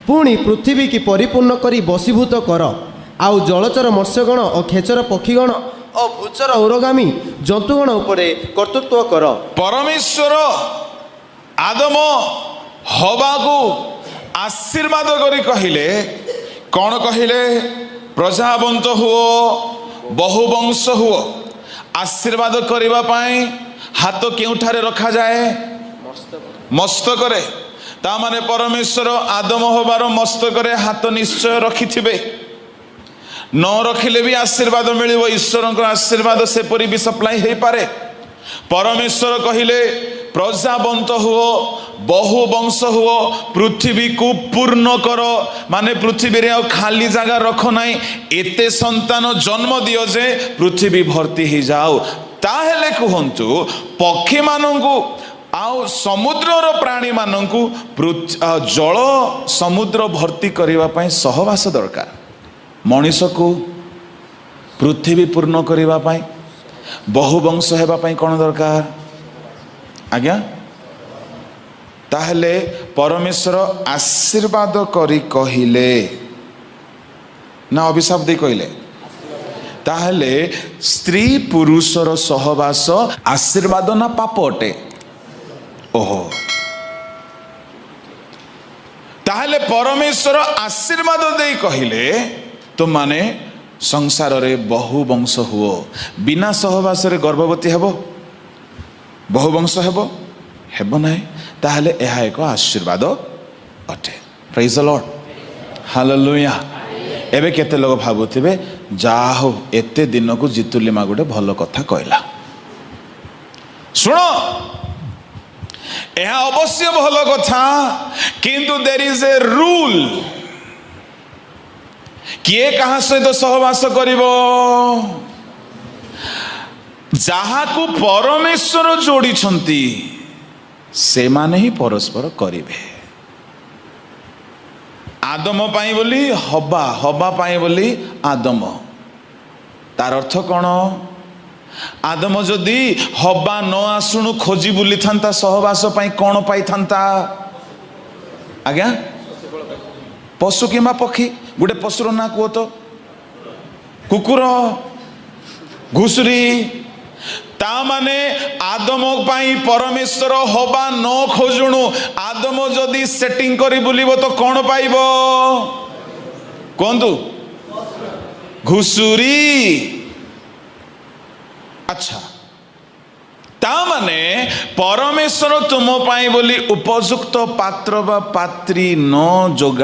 ପୁଣି ପୃଥିବୀକି ପରିପୂର୍ଣ୍ଣ କରି ବଶୀଭୂତ କର, ଆଉ ଜଳଚର ମତ୍ସ୍ୟଗଣ ଓ ଖେଚର ପକ୍ଷୀଗଣ ଓ ଭୂଚର ଉରୋଗାମୀ ଜନ୍ତୁଗଣ ଉପରେ କର୍ତ୍ତୃତ୍ୱ କର। ପରମେଶ୍ୱର ଆଦମ ହବାକୁ ଆଶୀର୍ବାଦ କରି କହିଲେ। କ'ଣ କହିଲେ? ପ୍ରଜାବନ୍ତ ହୁଅ, ବହୁ ବଂଶ ହୁଅ। ଆଶୀର୍ବାଦ କରିବା ପାଇଁ ହାତ କେଉଁଠାରେ ରଖାଯାଏ? ମସ୍ତକରେ। ତା ମାନେ ପରମେଶ୍ୱର ଆଦମ ହବାର ମସ୍ତକରେ ହାତ ନିଶ୍ଚୟ ରଖିଥିବେ। ନ ରଖିଲେ ବି ଆଶୀର୍ବାଦ ମିଳିବ। ଈଶ୍ୱରଙ୍କ ଆଶୀର୍ବାଦ ସେପରି ବି ସପ୍ଲାଇ ହେଇପାରେ। ପରମେଶ୍ୱର କହିଲେ, ପ୍ରଜାବନ୍ତ ହୁଅ, ବହୁ ବଂଶ ହୁଅ, ପୃଥିବୀକୁ ପୂର୍ଣ୍ଣ କର। ମାନେ ପୃଥିବୀରେ ଆଉ ଖାଲି ଜାଗା ରଖ ନାହିଁ, ଏତେ ସନ୍ତାନ ଜନ୍ମ ଦିଅ ଯେ ପୃଥିବୀ ଭର୍ତ୍ତି ହେଇଯାଉ। ତାହେଲେ କୁହନ୍ତୁ, ପକ୍ଷୀମାନଙ୍କୁ ଆଉ ସମୁଦ୍ରର ପ୍ରାଣୀମାନଙ୍କୁ ଜଳ ସମୁଦ୍ର ଭର୍ତ୍ତି କରିବା ପାଇଁ ସହବାସ ଦରକାର। ମଣିଷକୁ ପୃଥିବୀ ପୂର୍ଣ୍ଣ କରିବା ପାଇଁ, ବହୁ ବଂଶ ହେବା ପାଇଁ କ'ଣ ଦରକାର ଆଜ୍ଞା? ତାହେଲେ ପରମେଶ୍ୱର ଆଶୀର୍ବାଦ କରି କହିଲେ ନା ଅଭିଶାପ ଦେଇ କହିଲେ? ତାହେଲେ ସ୍ତ୍ରୀ ପୁରୁଷର ସହବାସ ଆଶୀର୍ବାଦ ନା ପାପ ଅଟେ? ଓହୋ, ତାହେଲେ ପରମେଶ୍ୱର ଆଶୀର୍ବାଦ ଦେଇ କହିଲେ, ତୁମମାନେ ସଂସାରରେ ବହୁ ବଂଶ ହୁଅ। ବିନା ସହବାସରେ ଗର୍ଭବତୀ ହେବ? ବହୁ ବଂଶ ହେବ? ହେବ ନାହିଁ। ତାହେଲେ ଏହା ଏକ ଆଶୀର୍ବାଦ ଅଟେ। Praise Lord, hallelujah. ଏବେ କେତେ ଲୋକ ଭାବୁଥିବେ, ଯାହା ହଉ, ଏତେ ଦିନକୁ ଜିତୁଲିମା ଗୋଟେ ଭଲ କଥା କହିଲା। ଶୁଣ, ଏହା ଅବଶ୍ୟ ଭଲ କଥା, କିନ୍ତୁ there is a rule. କିଏ କାହା ସହିତ ସହବାସ କରିବ? ଯାହାକୁ ପରମେଶ୍ୱର ଯୋଡ଼ିଛନ୍ତି, ସେମାନେ ହିଁ ପରସ୍ପର କରିବେ। ଆଦମ ପାଇଁ ବୋଲି ହବା, ହବା ପାଇଁ ବୋଲି ଆଦମ। ତାର ଅର୍ଥ କ'ଣ? ଆଦମ ଯଦି ହବା ନ ଆସୁଣୁ ଖୋଜି ବୁଲିଥାନ୍ତା ସହବାସ ପାଇଁ, କ'ଣ ପାଇଥାନ୍ତା ଆଜ୍ଞା? ପଶୁ କିମ୍ବା ପକ୍ଷୀ। ଗୋଟେ ପଶୁର ନାଁ କୁହ ତ। କୁକୁର, ଘୁଷୁରୀ। ତା ମାନେ ଆଦମ ପାଇଁ ପରମେଶ୍ୱର ହବା ନ ଖୋଜୁଣୁ ଆଦମ ଯଦି ସେଟିଂ କରି ବୁଲିବ ତ କ'ଣ ପାଇବ କୁହନ୍ତୁ? ଘୁଷୁରୀ। ଆଚ୍ଛା, ତା ମାନେ ପରମେଶ୍ୱର ତୁମ ପାଇଁ ବୋଲି ଉପଯୁକ୍ତ ପାତ୍ର ବା ପାତ୍ରୀ ନ ଯୋଗାଡ଼